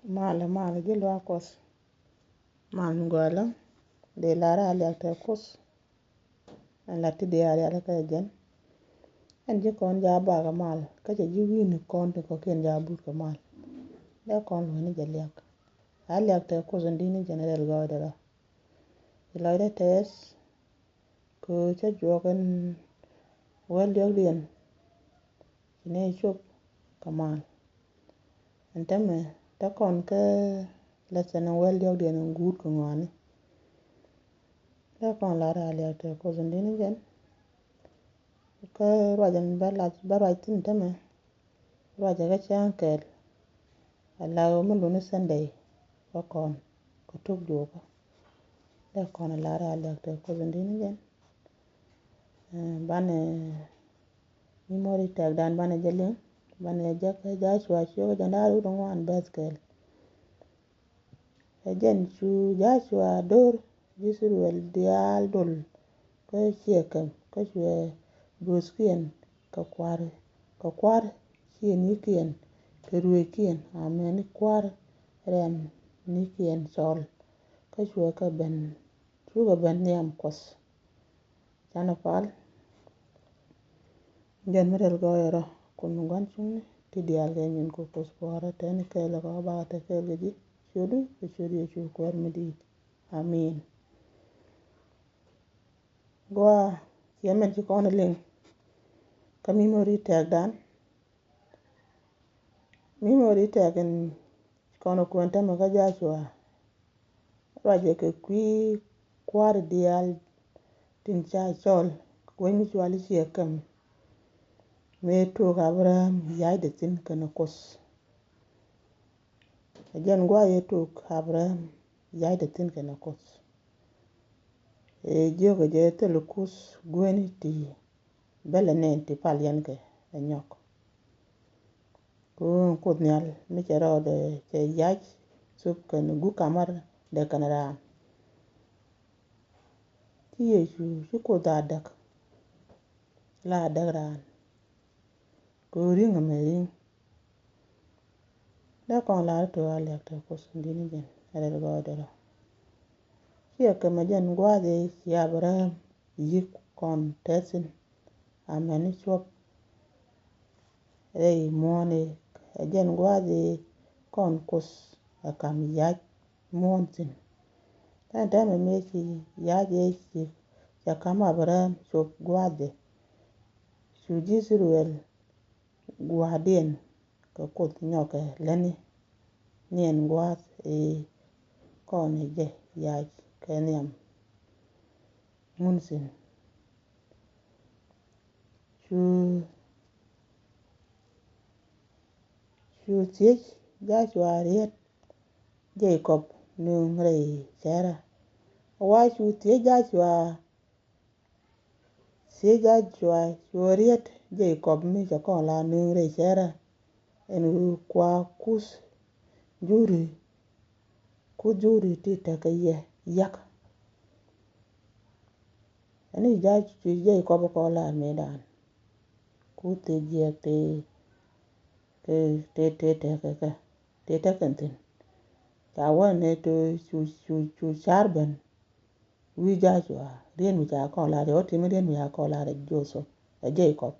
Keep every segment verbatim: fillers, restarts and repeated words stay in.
Malɛ, malɛ ji̱ luaak Kuɔth. Mal mi gɔaa ɛlɔ̱ŋ. Dee lar a liak tɛ Kuoth. Ɛn la ti diaal rialikä ɛ jɛn. Ɛn ji̱ kɔn jaa bakä mal kä cɛ ji̱ wi̱i̱ni kɔn ti kɔ̱kiɛn jaa butkɛ mal. Dee kɔn luɔ̱ni jɛ liak. A liak tɛ Kuoth in di̱t ni jɛn rɛl gɔɔydɛ rɔ. Ci lɔcdä tɛth. Kɛ cä juɔk ɛn wäl diɔ̱kdiɛn ci nɛy cop kɛ mal. Ɛn täämɛ te kɔn kä lesson ɛn wäl diɔ̱kdiɛn ɛn guut kɛ ŋɔaani. Te kɔn lar a liak tɛ Kuoth in di̱t ni jɛn. Kä ruac ɛn bä lac bä ruac thi̱n täämɛ. Ruacɛ kä cäŋ kɛl. Ala ɣöö mi luni Sunday bä kɔn kɛ tok juɔkä. Dee kɔn a lar a liak tɛ Kuoth in di̱t ni jɛn. Banɛ memory tɛkdan banɛ jɛ liŋ. Banɛ jɛ kä Joshua ciökä jɛn da̱a̱r wut ŋuan bɛth kɛl. Ɛ jɛn cu Joshua do̱r ji̱ Israel diaal dol kä Shechem kä cuɛ buɔ̱thkiɛn kɛ kua̱r kɛ kua̱r ciëŋnikiɛn kɛ ruëëckiɛn amäni kua̱r rɛm nikiɛn cɔl. Kä cuɛ kɛ ben cukɛ ben nhiam Kuɔth. Canɛ pal. Jɛn mi rɛl gɔɔyɛ rɔ kun mi gua̱n cuŋni ti diaal kɛ nyin kɛ Kuoth puɔ̱ɔ̱rä tɛni kɛɛl kɛ ɣɔ̱ bakɛ tɛ kɛɛl kɛ ji̱ ciötdu kɛ ciöt Yecu Kuäär mi di̱i̱t. Amin. Gɔaa ciɛ mɛn ci kɔn liŋ kä memory tɛkdan. Memory tɛk in kɔn kuɛn täämɛ kä Joshua. Ruacɛ kɛ kui̱ kua̱r diaal tin ca cɔl kɛ wec mi cuali Shechem. Mëë tok Abraham ya̱cdɛ thi̱n kɛnɛ Kuoth. Ɛ jɛn gua̱a̱th ëë tok Abraham ya̱cdɛ thi̱n kɛnɛ Kuoth. Ëë jiökɛ jɛ thil Kuoth gueni ti bälɛ nɛn ti pal yɛn kɛ ɛ nyɔk. Ku Kuoth Nhial mi cɛ rɔɔdɛ cɛ yac thop kɛn gup kamar dee kɛn raan. Ci Yecu ci Kuoth a däk la a däk raan. Kɛ ɣöö ri̱ŋ ɛmɛ ri̱ŋ. Dee kɔn lar tok a liak tɛ Kuoth in di̱t ni jɛn ɛ rɛl gɔɔydɛ rɔ. Ciɛ kɛ mɛ jɛn gua̱a̱th ëë ci Abraham yi̱k kɔn tɛthin amäni cuɔp rɛy muɔ̱ɔ̱n ëë ɛ jɛn gua̱a̱th ëë kɔn Kuoth ɛ kam yac muɔ̱ɔ̱n thi̱n. Tɛn tɛmɛ mëë ci yac ëë ci ca kam Abraham cuɔp gua̱a̱th ëë cu ji̱ Israel gua̱a̱thdiɛn kɛ Kuoth nyɔkɛ lätni niɛn gua̱a̱th ëë kɔn ɛ jɛ yac kɛ nhiam ŋun thi̱n. Cu, cu thiec Joshua riet Jacob nööŋ rɛy cärä. Wa cu thiec Joshua Thiec Joshua cuɛ riet Jacob mi cɛ kɔn la nööŋ rɛy cärä. Ɛn ɣöö kua Kuoth juri, Kuoth juri ti tekɛ yɛ yak. Ɛn i̱ Joshua Jacob kɔn la mëëdan. Kuoth ti jiɛk ti ti ti ti tekɛ kɛ ti tekɛ thi̱n. Ca wä ni ti cu cu cu car ben. Wi̱i̱ Joshua riet mi ca kɔn lar, yɛ wä ti̱mi riet mi ca kɔn lar ɛ Joseph ɛ Jacob.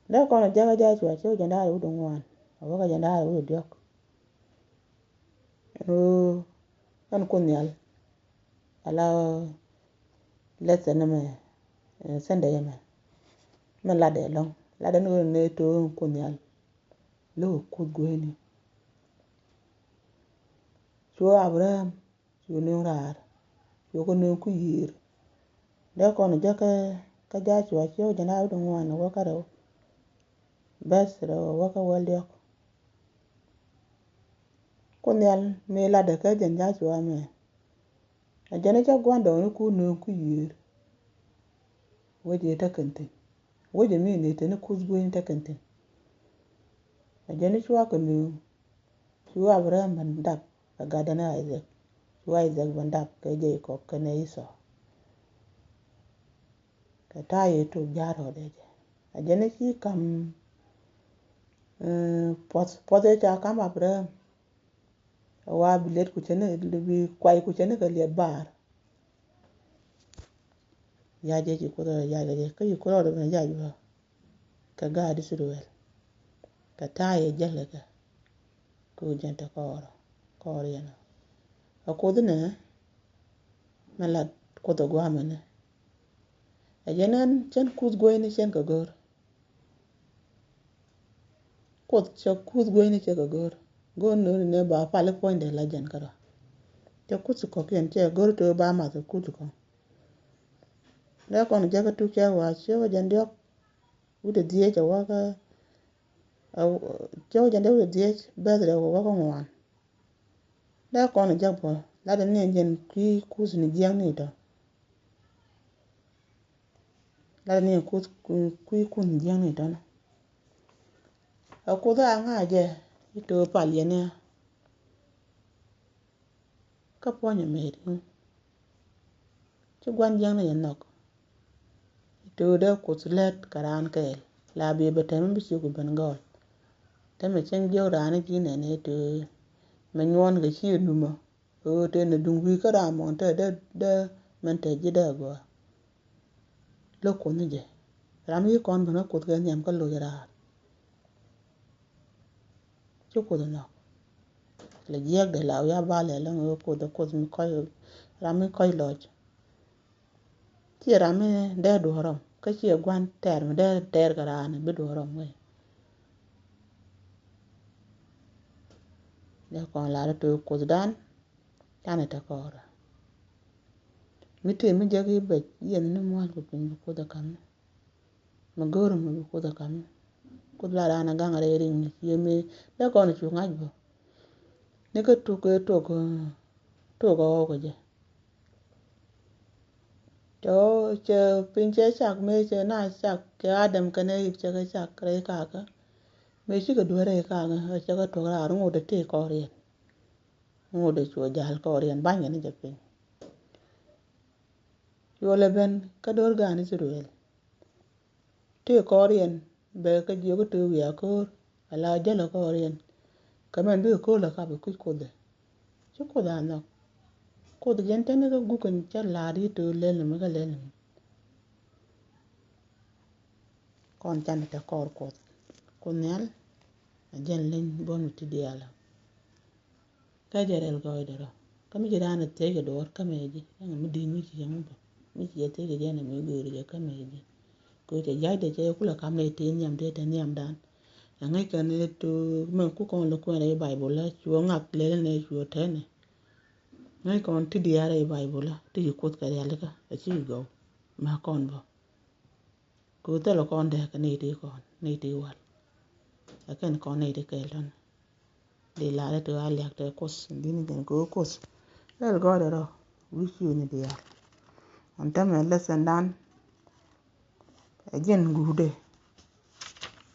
Dee kɔn ɛ jäkä Joshua cɛ wä jɛn da̱a̱r wut ŋuan a wä kä jɛn da̱a̱r wut diɔ̱k. Ɛn ɣöö ɛn Kuoth Nhial ala lesson ɛmɛ, Sunday ɛmɛ mɛ latdɛ ɛlɔ̱ŋ, latdɛ ni ɣöö ni to̱o̱ŋ Kuoth Nhial lo̱k Kuoth gueeni. Cu Abraham Cu nööŋ raar, cu kɛ nööŋ ku yiëër. Dee kɔn jäkä kä Joshua ciök jɛn a wi̱cdɛ ŋuan a wäkä rɛw. Bɛth rɛw a wäkä wäl diɔ̱k. Kuoth Nhial mëë latdɛ kä jɛn Joshua mɛ. A jɛn i̱ cä gua̱ndɔɔŋni ku nööŋ ku yiëër. Wec i̱ tekɛn thi̱n. Wec i̱ mi ni te ni Kuoth gueeni tekɛn thi̱n. A jɛn i̱ cua kɛ nööŋ. Cu Abraham ben dap kɛ gatdɛ ni Isaac. Cu Isaac ben dap kɛ Jacob kɛnɛ Esau. Kɛ ta̱a̱ yɛ tok ja̱a̱r rɔɔdɛ jɛ. A jɛn i̱ ci kam Puɔth, puɔth ëë ca kam Abraham. Ɛ wa bi liɛt ku cä ni, bi kuay ku cä ni kɛ liɛt baar. Yac jɛ ci Kuoth rɔ yac kɛ jɛ, kä ci Kuoth rɔ ben yac bä kɛ gaat Ithɛrɛl. Kɛ ta̱a̱ yɛ jäl kɛ kɛ, kɛ ɣöö jɛn te kɔɔr, kɔɔr yɛn ɔ. Ɛ Kuoth inɛ mɛ lat Kuoth ɛ gua̱a̱mɛnɛ. Ɛ jɛn ɛn cɛn kuth gueyni cɛn kɛ go̱r. Kuoth cɛ kuth gueyni cɛ kɛ go̱r. Go̱r nööni nɛ ba pal i̱ puɔ̱nydɛ la jɛn kärɔa. Cɛ kuth kɔ̱kiɛn cɛ go̱r to̱ ba math kuth kɔ̱. Dee kɔn jɛ kä tuk cɛ wa ciö kɛ jɛn diɔ̱k. Wi̱cdɛ dhieec ɛ wä kä, ciö kɛ jɛn diɔ̱k wi̱cdɛ dhieec bɛthdɛ wä kä ŋuan. Dee kɔn jɛ bä latdɛ ni jɛn kui̱ kuth ni jiɛŋni tɔ. Lat ni kuth kui̱ kuth jiäŋni tɔnɔ. A kuth a ŋa̱ jɛ i̱ to̱o̱ pal yɛn i̱ kä puɔ̱nyɛ mëë ri̱ŋ. Ci gua̱n jiäŋni jɛ nhɔk i̱ to̱o̱ dee kuth lät kɛ raan kɛɛl. La biɛ bɛ tɛm i̱ bi ciök i̱ ben gɔɔl. Tɛmɛ cieŋ jiök raan i̱ ji̱ nɛn i̱ to̱o̱ mɛ nyuɔ̱ɔ̱n kɛ ci i̱ numä. Ɣöö tëë ni duŋ wi̱i̱ kä ram mɔn te dee dee mɛn te ji̱ dee agɔaa. Lo̱k kuoth ni jɛ ram yi̱ kɔn ben kä kuoth kɛ nhiam kä loc raar. Ci kuoth nhɔk lɛ jiɛɛk dee la wi̱i̱ a bal yɛ läŋ ɣöö kuoth ɛ kuoth mi kɔc ram mi kɔc lɔc. Ciɛ ram mi dee duɔ̱ɔ̱r rɔm kä ciɛ gua̱n tɛɛr mi dee tɛɛr kɛ raan bi duɔ̱ɔ̱r rɔm wee. Dee kɔn lar i̱ to̱o̱ kuothdan canɛ te kɔɔrä. Mi tëë mi jäk i̱ bɛc yɛn ni mua̱l kɛ piny bi kuoth ɛ ka̱m mi. Mi go̱o̱r mi bi kuoth ɛ ka̱m mi. Kuoth la raan ɛ gaŋ rɛy riŋ ni cië mi dee kɔn cu ŋa̱c bä. Ni kä tuk ɛ tok tok ɛ ɣɔw kɛ jɛ. Cɛ ɣɔw cɛ piny cɛ cak mëë cɛ na cak kɛ Adam kɛnɛ Iv cɛ kɛ cak rɛy kakä. Mëë cikɛ duer rɛy kakä cɛ kɛ tuɔk raar ŋot ɛ tëë kɔɔriɛn. Ŋot ɛ cuɔ jal kɔɔriɛn bany kɛn jɛ piny. Cuɔ lɛ ben kä do̱r gaan Ithɛrɛl. Tëë kɔɔriɛn bɛ kä jiök i̱ tëë wiaa ko̱o̱r ala jäl ɛ kɔɔriɛn. Kɛ mɛn bikɛ ko̱o̱l ɛ kap ɛ kui̱c kuoth ɛ. Ci kuoth a nhɔk. Kuoth jɛn tɛn kä guk in cä la̱a̱t i̱ tëë lɛl ni mi kä lɛl ni mi. Kɔn canɛ te kɔɔr kuoth. Kuoth nhial a jɛn leny buɔ̱n mi ti diaal ɛ. Kä jɛ rɛl gɔɔydɛ rɔ kä mi ci raan a thiec kɛ duɔɔr kä mɛ ji̱ ɛn mi di̱i̱t mi ci jɛ ŋu bä mi ci jɛ thiec kɛ jɛn ɛ mi gööri jɛ kä mɛ ji̱. Kɛ cɛ ja̱cdɛ cɛ kulɛ kam nɛ tëë nhiam tëë te nhiamdan. Ɛ ŋäc kɛn ɛ to mɛ ku kɔn lɛ kuɛn rɛy Baibol la cuɔ ŋak lɛl nɛ cuɔ tɛnɛ. Ŋäc kɔn ti diaal rɛy Baibol la ti ci kuoth kɛ rialikä ɛ ci gɔw. Ma kɔn bä. Kɛ ɣöö thilɛ kɔn dee kɛ nɛy ti kɔn nɛy ti wal. Ɛ kɛn kɔn nɛy ti kɛɛl tɔn. Di lar ɛ ti ɣä a liak tɛ kuoth in di̱t ni jɛn kɛ ɣöö kuoth lɛl gɔɔydɛ rɔ wi̱i̱ ciëëni diaal. Ɛn täämɛ lesson dan ɛ jɛn guutdɛ.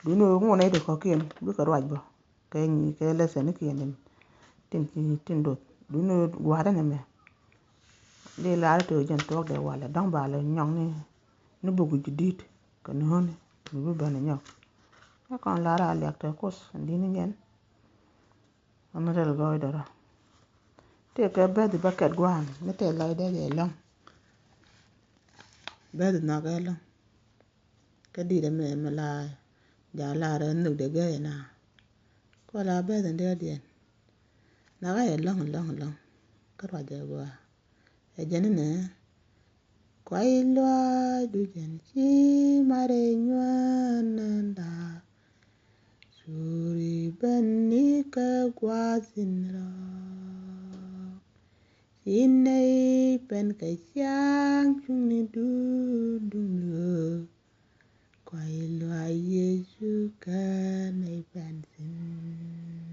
Duundɛ ɣöö ŋot nɛy ti kɔ̱kiɛn bikɛ ruac bä. Kɛ nyi kɛ lesson ni kiɛn tin tin tin dot duni gua̱a̱r ni mɛ. Di lar ti jɛn tuɔk dee walɛ dɔ̱ŋ ba lɛ nyɔk ni ni buk ji̱ di̱t kɛ ni ɣöni mi bi ben nyɔk. Ɛ kɔn lar a liak tɛ kuoth in di̱t ni jɛn. Ɛn rɛl gɔɔydɛ rɔ tëë kɛ beth bä kɛt gua̱a̱n mi tëë lɔcdɛ jɛ lɔ̱ŋ. Beth nhɔk ɛ lɔ̱ŋ. Kä di̱t ɛmɛ mɛ la ja lar ɛ nhök dee gäi ɛna. Kɔ la beth in dee diɛn. Nhɔk ɛ lɔ̱ŋ lɔ̱ŋ lɔ̱ŋ. Kä ruac ɛ gɔaa ɛ jɛn inɛ. Kuay luaacdu jɛn ci marɛ nyuananda. Curi ben ni kä gua̱thin rɔ. Ci nɛy pɛn kɛ ciaŋ cuŋni duŋdu. Kuay luac Yecu kä nɛy pɛn thi̱n.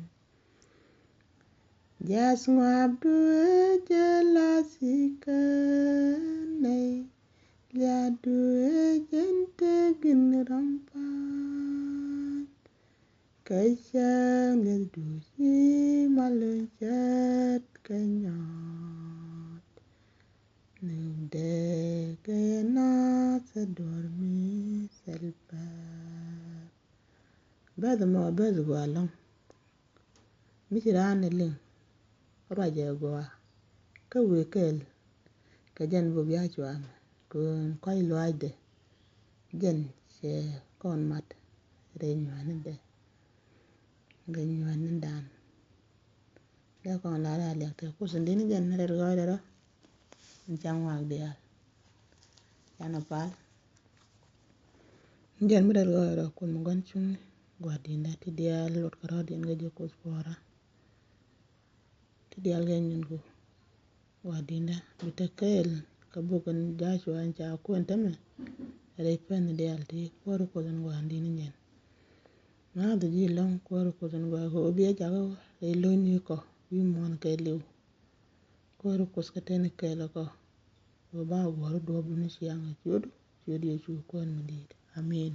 Jath ŋuapdu ɛ jɛ lathi kä nɛy liatdu ɛ jɛn te gin rɔ̱ŋ pa̱a̱t. Kä cäŋ liathdu ci mal cät kä nyɔɔt. Nukdɛ kɛ nath ɛ duɔ̱r mi thil pɛr. Beth mɔ beth gɔaa ɛlɔ̱ŋ. Mi ci raan ɛ liŋ ruacɛ gɔaa, kä wëë kɛɛl kɛ jɛn bä bia cua̱a̱mɛ, kɛ ɣöö kɔc luaacdɛ jɛn cɛ kɔn mat rɛy nyua̱a̱nidɛ, rɛy nyua̱a̱nidan. Dee kɔn lar a liak te Kuoth in di̱t ni jɛn rɛl gɔɔydɛ rɔ. In cäŋ waak diaal, canɛ pal. Ni jɛn mi rɛl gɔɔydɛ rɔ, Kuoth mi gua̱n cuŋni, gua̱a̱r di̱i̱ndä ti diaal, luɔt kärɔ̱diɛn kɛ ji̱ Kuoth puɔ̱ɔ̱rä ti diaal kɛ nyin ku. Gua̱a̱r di̱i̱ndä bi te kɛɛl kɛ buk in Jacua in ca kuɛn tämɛ rɛy pɛn diaal ti. Kuäär Kuoth in gua̱a̱r di̱i̱n in jɛn. Naath ji̱ lɔ̱ŋ Kuäär Kuoth in gɔaa kɛ ɣöö bi ɛ jakä rɛy lo̱cni kɔ wi̱i̱ muɔ̱ɔ̱n kɛɛliw. Kuäär Kuoth kɛ teni kɛɛl kɔ, ɣöö ba guɔ̱r duɔ̱ɔ̱pdun ciaŋ ɛ ciötdu, ciöt Yecu Kuäär mi di̱i̱t. Amen.